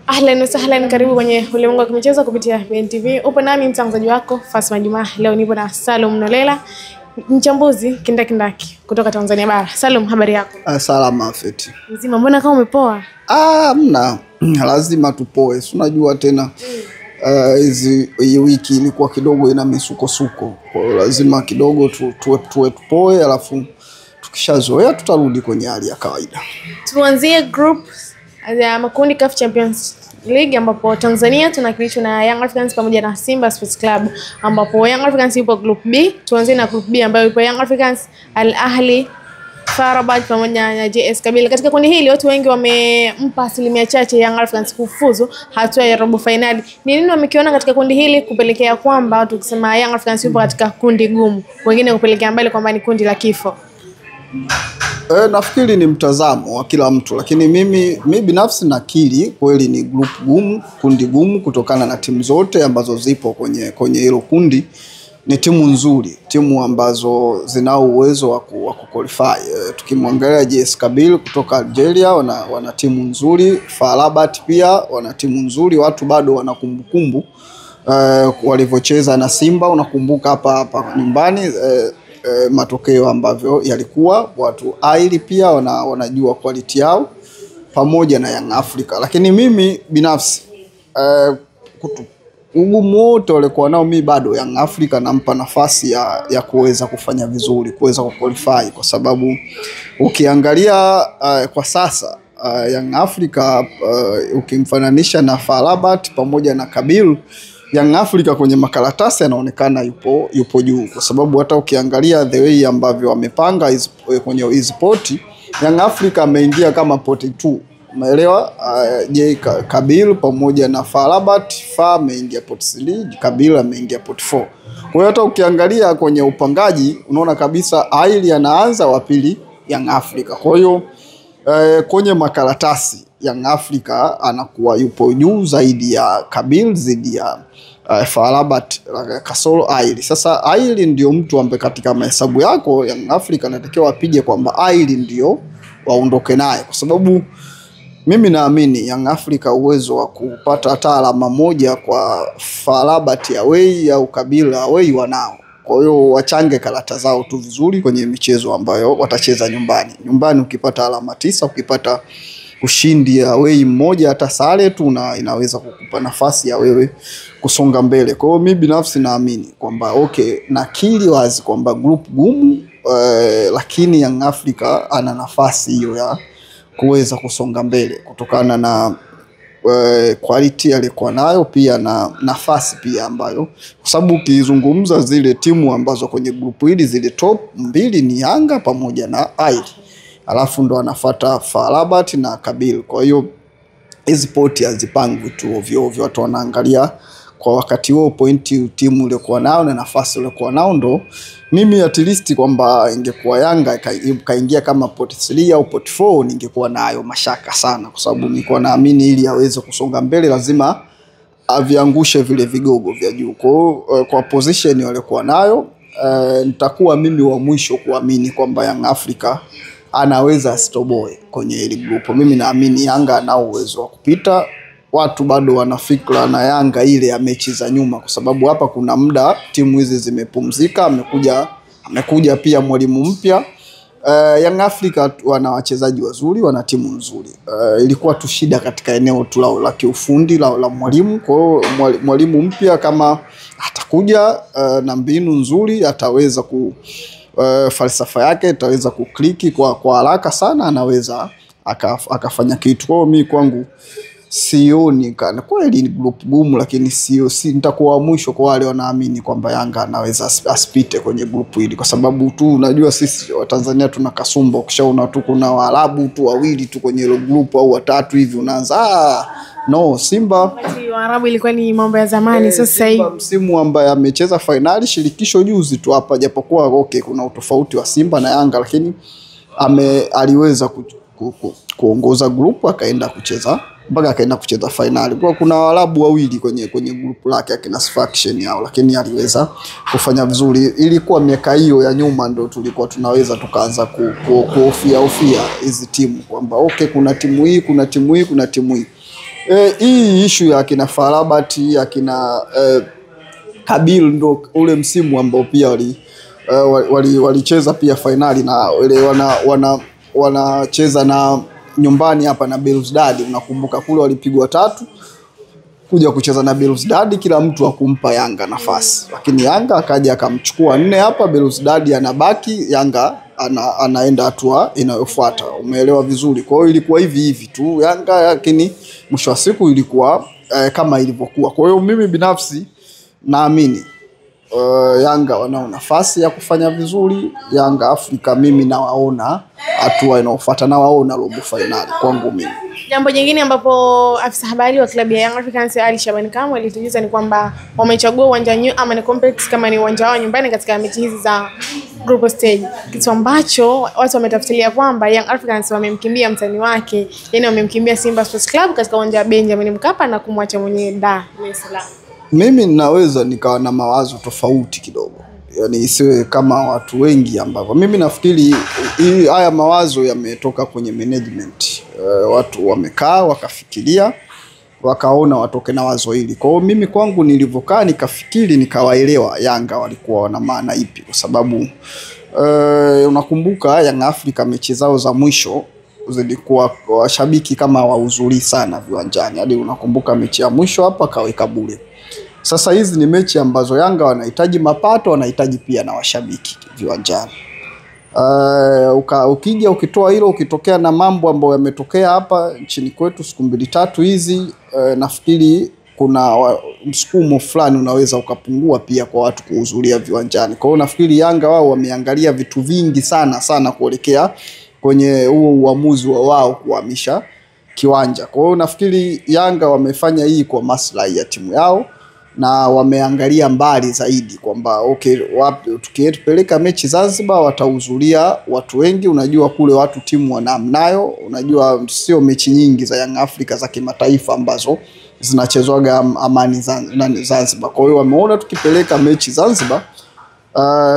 Ahlan wa sahlan, karibu kwenye ulimwengu wa kimichezo kupitia BNTV. Upo nami mtangazaji wako Fatma Juma. Leo nipo na Salum Nolela, mchambuzi kindakindaki kutoka Tanzania Bara. Salum, habari yako? Salama feti. Mzima, mbona kama umepoa? Mna lazima tupoe. Si unajua tena hizi wiki ilikuwa kidogo ina misukosuko. Kwa hiyo lazima kidogo tuwe tupoe, alafu tukishazoea tutarudi kwenye hali ya kawaida. Tuanzie group ya makundi CAF Champions League ambapo Tanzania tunawakilishwa na Young Africans pamoja na Simba Sports Club, ambapo Young Africans yupo group B. Tuanzie na group B ambayo ipo Young Africans, Al Ahly, FAR Rabat pamoja na JS Kabylie. Katika kundi hili watu wengi wamempa asilimia chache Young Africans kufuzu hatua ya robo finali. Ni nini wamekiona katika kundi hili kupelekea kwamba watu kusema Young Africans yupo katika kundi gumu, wengine kupelekea mbali kwamba ni kundi la kifo? Nafikiri ni mtazamo wa kila mtu, lakini mimi binafsi nakiri kweli ni group gumu, kundi gumu kutokana na timu zote ambazo zipo kwenye hilo kundi. Ni timu nzuri, timu ambazo zinao uwezo wa kuqualify. Tukimwangalia JS Kabylie kutoka Algeria wana timu nzuri, FAR Rabat pia wana timu nzuri, watu bado wana kumbukumbu walivyocheza na Simba, unakumbuka hapa nyumbani matokeo ambavyo yalikuwa. Watu Aili pia wanajua quality yao pamoja na Young Africa. Lakini mimi binafsi ugumu wote walikuwa nao, mimi bado Young Africa nampa nafasi ya kuweza kufanya vizuri, kuweza kuqualify, kwa sababu ukiangalia kwa sasa Young Africa ukimfananisha na FAR Rabat pamoja na Kabylie, Young Africa kwenye makaratasi anaonekana yupo juu, kwa sababu hata ukiangalia the way ambavyo wamepanga kwenye hizi poti, Young Africa ameingia kama poti 2. Umeelewa? Je, Kabylie pamoja na FAR Rabat, FAR ameingia poti 3, Kabylie ameingia poti 4. Kwa hiyo hata ukiangalia kwenye upangaji unaona kabisa Aili anaanza wa pili Young Africa. Kwa hiyo kwenye makaratasi Young Africa anakuwa yupo juu zaidi ya Kabylie, zaidi ya FAR Rabat, kasoro Aili. Sasa Aili ndio mtu ambaye katika mahesabu yako Young Africa anatakiwa apige kwamba Aili ndio waondoke naye, kwa sababu mimi naamini Young Africa uwezo wa kupata hata alama moja kwa FAR Rabat away au Kabylie away wanao. Kwa hiyo wachange karata zao tu vizuri kwenye michezo ambayo watacheza nyumbani. Nyumbani ukipata alama 9, ukipata ushindi away mmoja hata sare tu, na inaweza kukupa nafasi ya wewe kusonga mbele. Kwa hiyo mimi binafsi naamini kwamba okay, nakiri wazi kwamba group gumu, lakini Young Africa ana nafasi hiyo ya kuweza kusonga mbele kutokana na quality alikuwa nayo pia na nafasi pia ambayo, kwa sababu ukizungumza zile timu ambazo kwenye group hili zile top mbili ni Yanga pamoja na Aili, alafu ndo anafuata FAR Rabat na Kabylie. Kwa hiyo hizi poti hazipangwi tu ovyo ovyo, watu wanaangalia kwa wakati huo pointi timu iliyokuwa nao na nafasi iliyokuwa nao. Ndo mimi at least kwamba ingekuwa Yanga kaingia kama pot 3 au pot 4 ningekuwa nayo mashaka sana, kwa sababu nilikuwa naamini ili aweze kusonga mbele lazima aviangushe vile vigogo vya juu. Kwa position waliokuwa nayo nitakuwa mimi wa mwisho kuamini kwamba Young Africa anaweza asitoboe kwenye hili group. Mimi naamini Yanga ana uwezo wa kupita. Watu bado wanafikra na Yanga ile ya mechi za nyuma, kwa sababu hapa kuna muda timu hizi zimepumzika, amekuja pia mwalimu mpya. Young Africa wana wachezaji wazuri, wana timu nzuri. Ilikuwa tu shida katika eneo tu la kiufundi la mwalimu. Kwa hiyo mwalimu mpya kama atakuja na mbinu nzuri, ataweza ku falsafa yake itaweza kukliki kwa haraka sana, anaweza akafanya kitu. Kwa hiyo mimi kwangu sioni kana kweli ni group gumu, lakini sio nitakuwa mwisho kwa wale wanaamini kwamba Yanga anaweza asipite kwenye group hili, kwa sababu tu unajua sisi wa Tanzania tuna kasumba, ukishaona tu kuna Waarabu tu wawili tu kwenye hilo group au watatu hivi unaanza no. Simba Waarabu ilikuwa ni mambo ya zamani, sasa hivi msimu ambaye amecheza finali shirikisho juzi tu hapa, japokuwa okay kuna utofauti wa Simba na Yanga, lakini aliweza kuongoza group akaenda kucheza mpaka akaenda kucheza finali. Kwa kuna Waarabu wawili kwenye group lake akina faction yao, lakini aliweza kufanya vizuri. Ilikuwa miaka hiyo ya nyuma ndo tulikuwa tunaweza tukaanza kuhofia hizi timu kwamba okay kuna timu hii, kuna timu hii, kuna timu hii. Hii issue ya kina Farabati ya kina Kabil ndo ule msimu ambao pia walicheza pia fainali na ile wanacheza na nyumbani hapa na Belouizdad. Unakumbuka kule walipigwa 3 kuja kucheza na Belouizdad, kila mtu akumpa Yanga nafasi, lakini Yanga akaja akamchukua 4 hapa, Belouizdad anabaki, Yanga anaenda hatua inayofuata. Umeelewa vizuri? Kwa hiyo ilikuwa hivi hivi tu Yanga, lakini mwisho wa siku ilikuwa kama ilivyokuwa. Kwa hiyo mimi binafsi naamini Yanga wanao nafasi ya kufanya vizuri. Yanga Afrika mimi nawaona hatua inayofuata, nawaona robo finali kwangu mimi. Jambo jingine ambapo afisa habari wa klabu ya Young Africans Ali Shabani Kamwe alitujuza ni kwamba wamechagua uwanja New Amani Complex kama ni uwanja wao nyumbani katika mechi hizi za group stage, kitu ambacho watu wametafsiria kwamba Young Africans wamemkimbia mtani wake, yani wamemkimbia Simba Sports Club katika uwanja wa Benjamin Mkapa na kumwacha mwenyewe Dar es Salaam. Mimi naweza nikawa na mawazo tofauti kidogo, yani isiwe kama watu wengi ambao mimi nafikiri haya mawazo yametoka kwenye management. Watu wamekaa wakafikiria wakaona watoke na wazo hili. Kwa hiyo mimi kwangu nilivyokaa nikafikiri nikawaelewa Yanga walikuwa wana maana ipi, kwa sababu unakumbuka Young Africa mechi zao za mwisho zilikuwa washabiki kama wahudhurii sana viwanjani. Hadi unakumbuka mechi ya mwisho hapa kaweka bure. Sasa hizi ni mechi ambazo Yanga wanahitaji mapato, wanahitaji pia na washabiki viwanjani. Ukija ukitoa hilo, ukitokea na mambo ambayo yametokea hapa nchini kwetu siku 2-3 hizi, nafikiri kuna msukumo fulani unaweza ukapungua pia kwa watu kuhudhuria viwanjani. Kwa hiyo nafikiri Yanga wao wameangalia vitu vingi sana sana kuelekea kwenye huo uamuzi wa wao kuhamisha kiwanja. Kwa hiyo nafikiri Yanga wamefanya hii kwa maslahi ya timu yao na wameangalia mbali zaidi kwamba okay, wapi tukipeleka mechi Zanzibar watahudhuria watu wengi. Unajua kule watu timu wanamnayo, unajua sio mechi nyingi za Young Africa za kimataifa ambazo zinachezwaga Amani Zanzibar. Kwa hiyo wameona tukipeleka mechi Zanzibar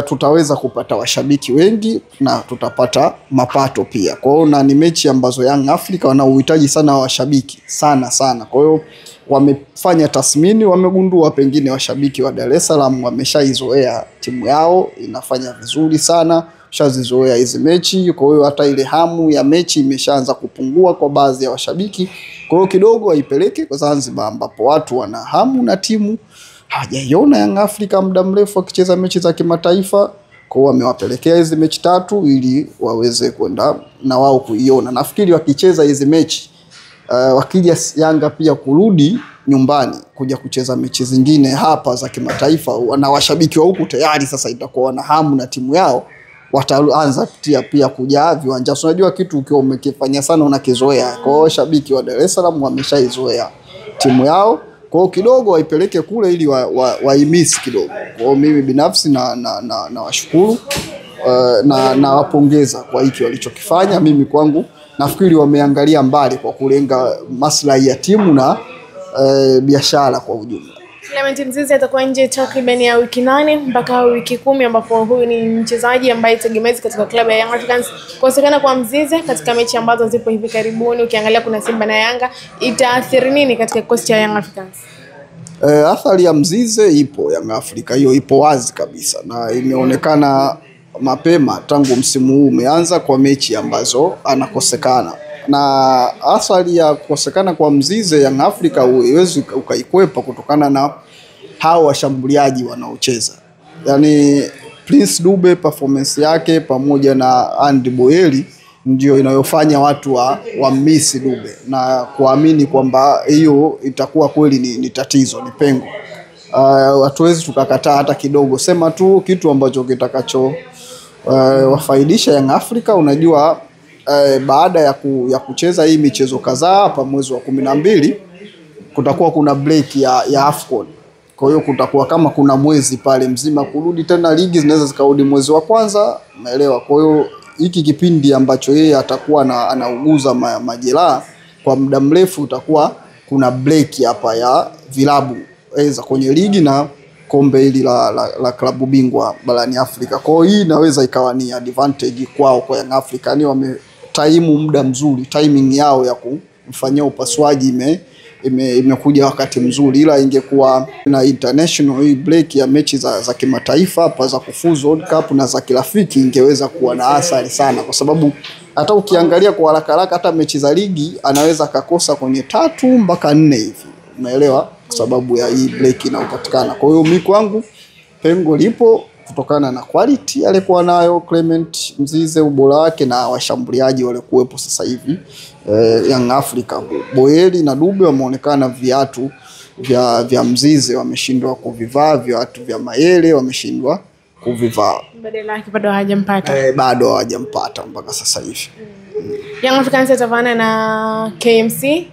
tutaweza kupata washabiki wengi na tutapata mapato pia. Kwa hiyo na ni mechi ambazo Young Africa wanauhitaji sana washabiki sana sana. Kwa hiyo wamefanya tathmini, wamegundua pengine washabiki wa Dar es Salaam wameshaizoea timu yao inafanya vizuri sana, shazizoea hizi mechi. Kwa hiyo hata ile hamu ya mechi imeshaanza kupungua kwa baadhi ya washabiki. Kwa hiyo kidogo waipeleke kwa Zanzibar ambapo watu wana hamu na timu, hawajaiona Young Africa muda mrefu wakicheza mechi za kimataifa. Kwa hiyo wamewapelekea hizi mechi 3 ili waweze kwenda na wao kuiona. Nafikiri wakicheza hizi mechi wakija Yanga pia kurudi nyumbani kuja kucheza mechi zingine hapa za kimataifa, na washabiki wa huku tayari sasa itakuwa wana hamu na timu yao, wataanza pia kujaa viwanja. Unajua kitu ukiwa umekifanya sana unakizoea. Kwa hiyo washabiki wa Dar es Salaam wameshaizoea timu yao, kwa hiyo kidogo waipeleke kule ili waimisi kidogo. Kwa hiyo mimi binafsi na washukuru na wapongeza kwa hiki walichokifanya. Mimi kwangu nafikiri wameangalia mbali kwa kulenga maslahi ya timu na biashara kwa ujumla. Clement Mzize atakuwa nje takriban ya wiki 8 mpaka wiki 10, ambapo huyu ni mchezaji ambaye tegemezi katika klabu ya Young Africans. Kukosekana kwa Mzize katika mechi ambazo zipo hivi karibuni, ukiangalia kuna Simba na Yanga, itaathiri nini katika kikosi cha Young Africans? Athari ya Mzize ipo Young Africa, hiyo ipo wazi kabisa na imeonekana mapema tangu msimu huu umeanza kwa mechi ambazo anakosekana. Na athari ya kukosekana kwa Mzize Young Africa huwezi ukaikwepa kutokana na hao washambuliaji wanaocheza. Yaani Prince Dube performance yake pamoja na Andy Boeli ndio inayofanya watu wa miss Dube na kuamini kwamba hiyo itakuwa kweli ni tatizo, ni pengo. Hatuwezi tukakataa hata kidogo. Sema tu kitu ambacho kitakacho wafaidisha Young Africa, unajua baada ya kucheza hii michezo kadhaa hapa mwezi wa 12 kutakuwa kuna break ya AFCON. Kwa hiyo kutakuwa kama kuna mwezi pale mzima kurudi tena, ligi zinaweza zikarudi mwezi wa kwanza, umeelewa? Kwa hiyo hiki kipindi ambacho yeye atakuwa anauguza majeraha kwa muda mrefu, utakuwa kuna break hapa ya vilabu aidha kwenye ligi na kombe hili la klabu bingwa barani Afrika. Kwa hiyo hii inaweza ikawa ni advantage kwao kwa Young Africa, yani wametaimu muda mzuri, timing yao ya kumfanyia upasuaji imekuja wakati mzuri, ila ingekuwa na international hii break ya mechi za kimataifa hapa za kufuzu World Cup na za kirafiki ingeweza kuwa na athari sana, kwa sababu hata ukiangalia kwa haraka haraka hata mechi za ligi anaweza akakosa kwenye 3 mpaka 4 hivi, unaelewa, kwa sababu ya hii break inayopatikana. Kwa hiyo mimi kwangu pengo lipo kutokana na quality alikuwa nayo Clement Mzize, ubora wake na washambuliaji waliokuwepo sasa hivi Young Africa. Boyeli na Dube wameonekana viatu vya Mzize wameshindwa kuvivaa, viatu vya Mayele wameshindwa kuvivaa. Badala yake bado hawajampata. Bado hawajampata mpaka sasa hivi. Young Africans atavana na KMC,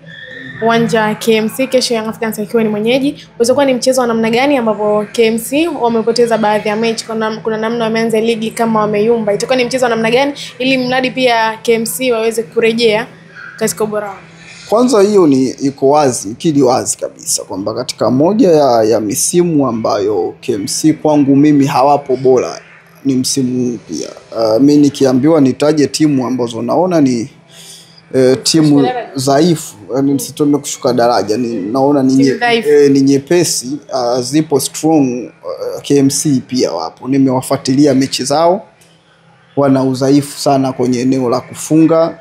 uwanja KMC kesho, Young Africans akiwa ni mwenyeji. Utakuwa ni mchezo wa namna gani ambapo KMC wamepoteza baadhi ya mechi, kuna namna wameanza ligi kama wameyumba. Itakuwa ni mchezo wa namna gani ili mradi pia KMC waweze kurejea katika ubora wao? Kwanza hiyo ni iko wazi, kili wazi kabisa kwamba katika moja ya misimu ambayo KMC kwangu mimi hawapo bora ni msimu huu pia. Mimi nikiambiwa nitaje timu ambazo naona ni timu dhaifu, yani msitome kushuka daraja, ni naona ni nyepesi, zipo strong. KMC pia wapo, nimewafuatilia mechi zao, wana udhaifu sana kwenye eneo la kufunga,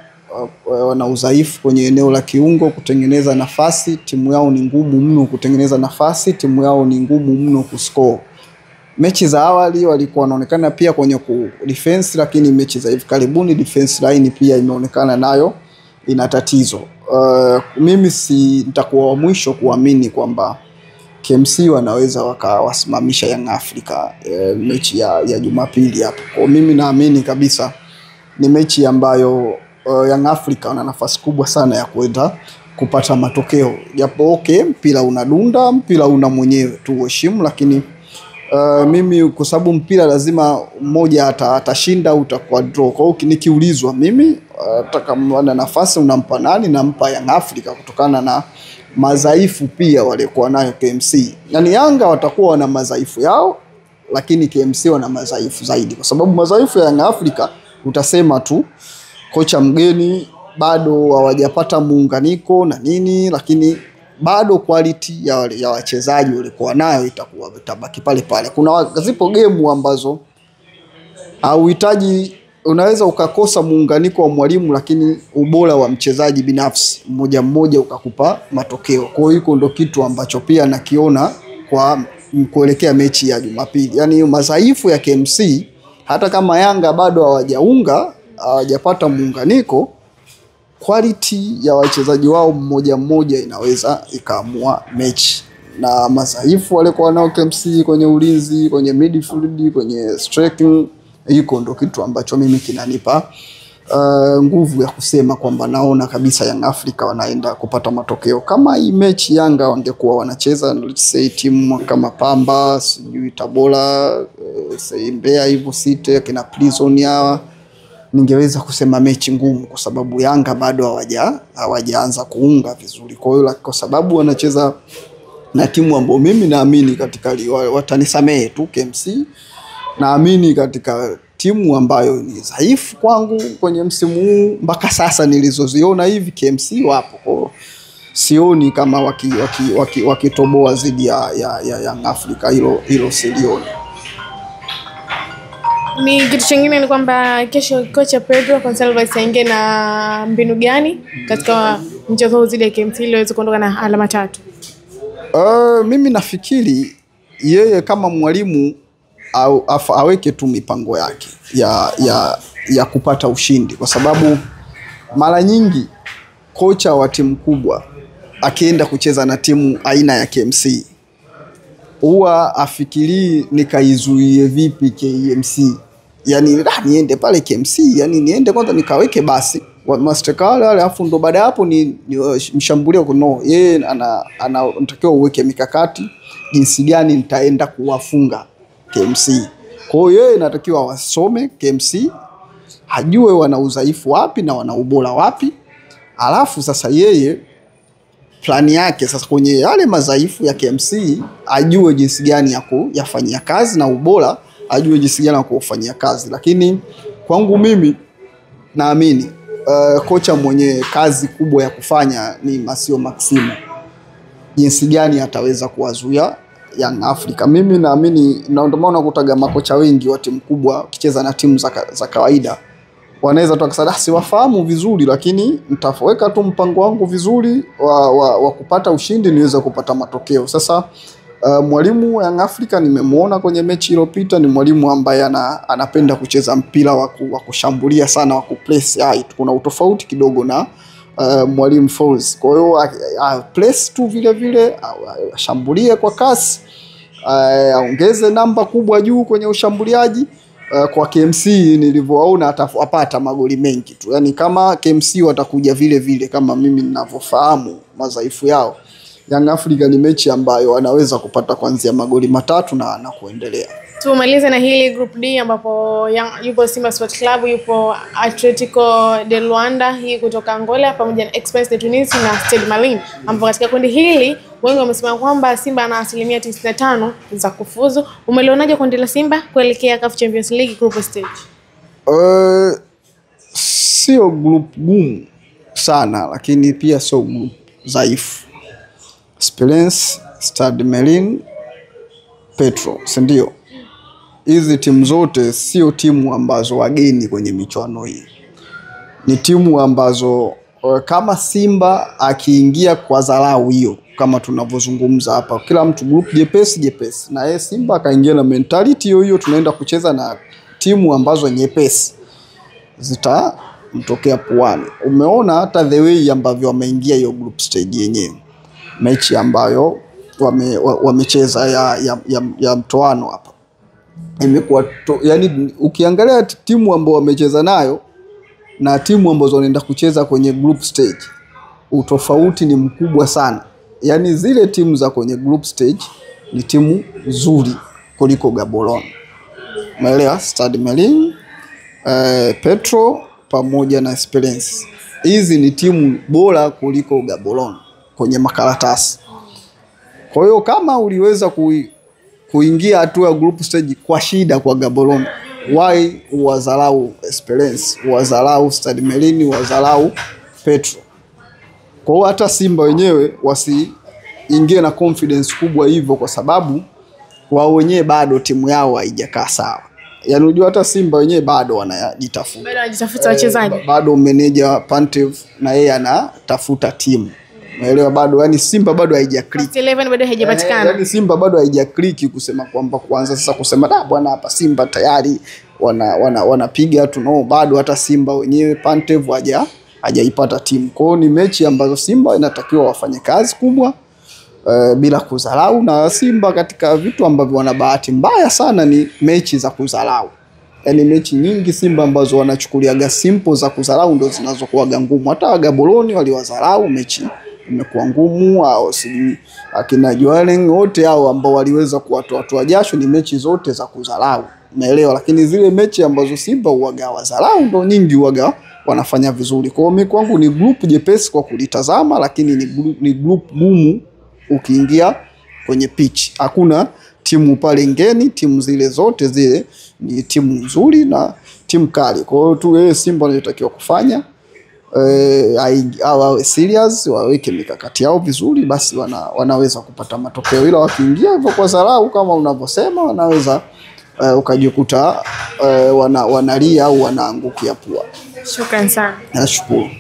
wana udhaifu kwenye eneo la kiungo kutengeneza nafasi. Timu yao ni ngumu mno kutengeneza nafasi, timu yao ni ngumu mno kuscore. Mechi za awali walikuwa wanaonekana pia kwenye ku defense, lakini mechi za hivi karibuni defense line pia imeonekana nayo ina tatizo. Mimi si nitakuwa wa mwisho kuamini kwamba KMC wanaweza wakawasimamisha Young Africa mechi ya Jumapili hapo. Kwa mimi naamini kabisa ni mechi ambayo Young Africa wana nafasi kubwa sana ya kwenda kupata matokeo. Japo okay, mpira unadunda, mpira una mwenyewe tu uheshimu, lakini mimi kwa sababu mpira lazima mmoja atashinda au utakuwa draw. Kwa hiyo nikiulizwa mimi hata kama nafasi unampa nani, nampa Young Africa kutokana na madhaifu pia waliokuwa nayo KMC. Yaani Yanga watakuwa wana madhaifu yao, lakini KMC wana madhaifu zaidi, kwa sababu madhaifu ya Young Africa utasema tu kocha mgeni bado hawajapata muunganiko na nini, lakini bado quality ya wachezaji walikuwa nayo itakuwa itabaki pale pale. Kuna zipo game ambazo hauhitaji, unaweza ukakosa muunganiko wa mwalimu, lakini ubora wa mchezaji binafsi mmoja mmoja ukakupa matokeo. Kwa hiyo iko ndo kitu ambacho pia nakiona kwa kuelekea mechi ya Jumapili. Yaani madhaifu ya KMC hata kama Yanga bado hawajaunga, hawajapata muunganiko, quality ya wachezaji wao mmoja mmoja inaweza ikaamua mechi. Na madhaifu walikuwa nao KMC kwenye ulinzi, kwenye midfield, kwenye striking, iko ndo kitu ambacho mimi kinanipa nguvu ya kusema kwamba naona kabisa Young Africa wanaenda kupata matokeo. Kama hii mechi Yanga wangekuwa wanacheza let's say timu kama Pamba, sijui Tabora, say Mbeya hivyo City, kina Prison hawa, ningeweza kusema mechi ngumu kwa sababu Yanga bado hawajaanza kuunga vizuri. Kwa hiyo kwa sababu wanacheza na timu ambayo mimi naamini katika watanisamehe tu KMC, naamini katika timu ambayo ni dhaifu kwangu kwenye msimu huu mpaka sasa nilizoziona hivi, KMC wapo. Kwa sioni kama wakitoboa zidi ya Young Africa, hilo silioni. Ni kitu kingine ni kwamba kesho kocha Pedro Gonçalves aingie na mbinu gani katika mchezo huu dhidi ya KMC ili aweze kuondoka na alama 3? Mimi nafikiri yeye kama mwalimu aweke tu mipango yake ya kupata ushindi, kwa sababu mara nyingi kocha wa timu kubwa akienda kucheza na timu aina ya KMC huwa afikiri nikaizuie vipi KMC. Yaani niende pale KMC, yani niende kwanza nikaweke basi master wale, alafu ndo baada hapo ni mshambulie. No, yeye anatakiwa uweke mikakati jinsi gani nitaenda kuwafunga KMC. Kwa hiyo yeye anatakiwa wasome KMC, ajue wana udhaifu wapi na wana ubora wapi. Alafu sasa yeye plani yake sasa kwenye yale madhaifu ya KMC ajue jinsi gani ya kuyafanyia kazi, na ubora ajue jinsi gani ya kufanyia kazi. Lakini kwangu mimi naamini kocha mwenye kazi kubwa ya kufanya ni Masio Maximo. jinsi gani ataweza kuwazuia Young Africa. Mimi naamini, na ndio maana unakutaga makocha wengi wa timu kubwa ukicheza na timu za kawaida wanaweza tu akasema siwafahamu vizuri, lakini nitaweka tu mpango wangu vizuri wa kupata ushindi niweze kupata matokeo. Sasa mwalimu wa Young Africa nimemuona kwenye mechi iliyopita, ni mwalimu ambaye anapenda kucheza mpira wa kushambulia sana, wa kupress high. Kuna utofauti kidogo na mwalimu Folz. Kwa hiyo press tu vile vile, ashambulie kwa kasi, aongeze namba kubwa juu kwenye ushambuliaji. Kwa KMC nilivyoona atapata magoli mengi tu. Yaani kama KMC watakuja vile vile kama mimi ninavyofahamu madhaifu yao, Young Africa ni mechi ambayo anaweza kupata kuanzia magoli 3 na kuendelea. Tumalize na hili group D ambapo yupo Simba Sports Club, yupo Atletico de Luanda hii kutoka Angola pamoja na Esperance de Tunis na Stade Malien, ambapo katika kundi hili wengi wamesema kwamba Simba ana 95% za kufuzu. Umelionaje kundi la Simba kuelekea CAF Champions League group stage? Sio group gumu sana, lakini pia sio group dhaifu. Esperance, Stade Malien, Petro, si ndio? Hizi timu zote sio timu ambazo wageni kwenye michuano hii. Ni timu ambazo kama Simba akiingia kwa dharau hiyo, kama tunavyozungumza hapa, kila mtu group jepesi jepesi, na yeye Simba akaingia na mentality hiyo hiyo, tunaenda kucheza na timu ambazo nyepesi, zitamtokea puani. Umeona hata the way ambavyo wameingia hiyo group stage yenyewe, mechi ambayo wamecheza ya mtoano hapa imekuwa yani, ukiangalia timu ambayo wamecheza nayo na timu ambazo wanaenda kucheza kwenye group stage, utofauti ni mkubwa sana. Yani zile timu za kwenye group stage ni timu nzuri kuliko Gaborone. Umeelewa? Stade Malien, Petro pamoja na Esperance. Hizi ni timu bora kuliko Gaborone kwenye makaratasi. Kwa hiyo kama uliweza kuingia hatua ya group stage kwa shida kwa Gaborone, why uwadharau Esperance, uwadharau Stade Malien, uwadharau Petro? Kwa hiyo hata Simba wenyewe wasiingie na confidence kubwa hivyo, kwa sababu wao wenyewe bado timu yao haijakaa sawa. Yaani unajua hata Simba wenyewe bado wanajitafuta. Bado wanajitafuta wachezaji. Bado manager Pantev na yeye anatafuta timu. Unaelewa, bado yani Simba bado haijaclick. First 11 bado haijapatikana. Yani Simba bado haijaclick kusema kwamba kuanza sasa kusema da bwana hapa Simba tayari wanapiga tu, no, bado hata Simba wenyewe Pantev hajaipata timu. Kwa hiyo ni mechi ambazo Simba inatakiwa wafanye kazi kubwa bila kudharau. Na Simba katika vitu ambavyo wana bahati mbaya sana ni mechi za kudharau. Yaani mechi nyingi Simba ambazo wanachukuliaga simple za kudharau ndio zinazokuwa ngumu. Hata Gaborone waliwadharau, mechi imekuwa ngumu, au sijui akina Jwaleng wote hao ambao waliweza kuwatoa jasho, ni mechi zote za kudharau. Unaelewa? Lakini zile mechi ambazo Simba huaga wadharau ndio nyingi huaga wanafanya vizuri. Kwa hiyo mimi kwangu ni group jepesi kwa kulitazama, lakini ni group gumu ukiingia kwenye pitch. Hakuna timu pale ngeni, timu zile zote zile ni timu nzuri na timu kali. Kwa hiyo tu yeye Simba anatakiwa kufanya awe serious, waweke mikakati yao vizuri, basi wanaweza kupata matokeo. Ila wakiingia hivyo kwa dharau kama unavyosema, wanaweza ukajikuta wanalia au wanaangukia pua. Shukrani sana. Nashukuru.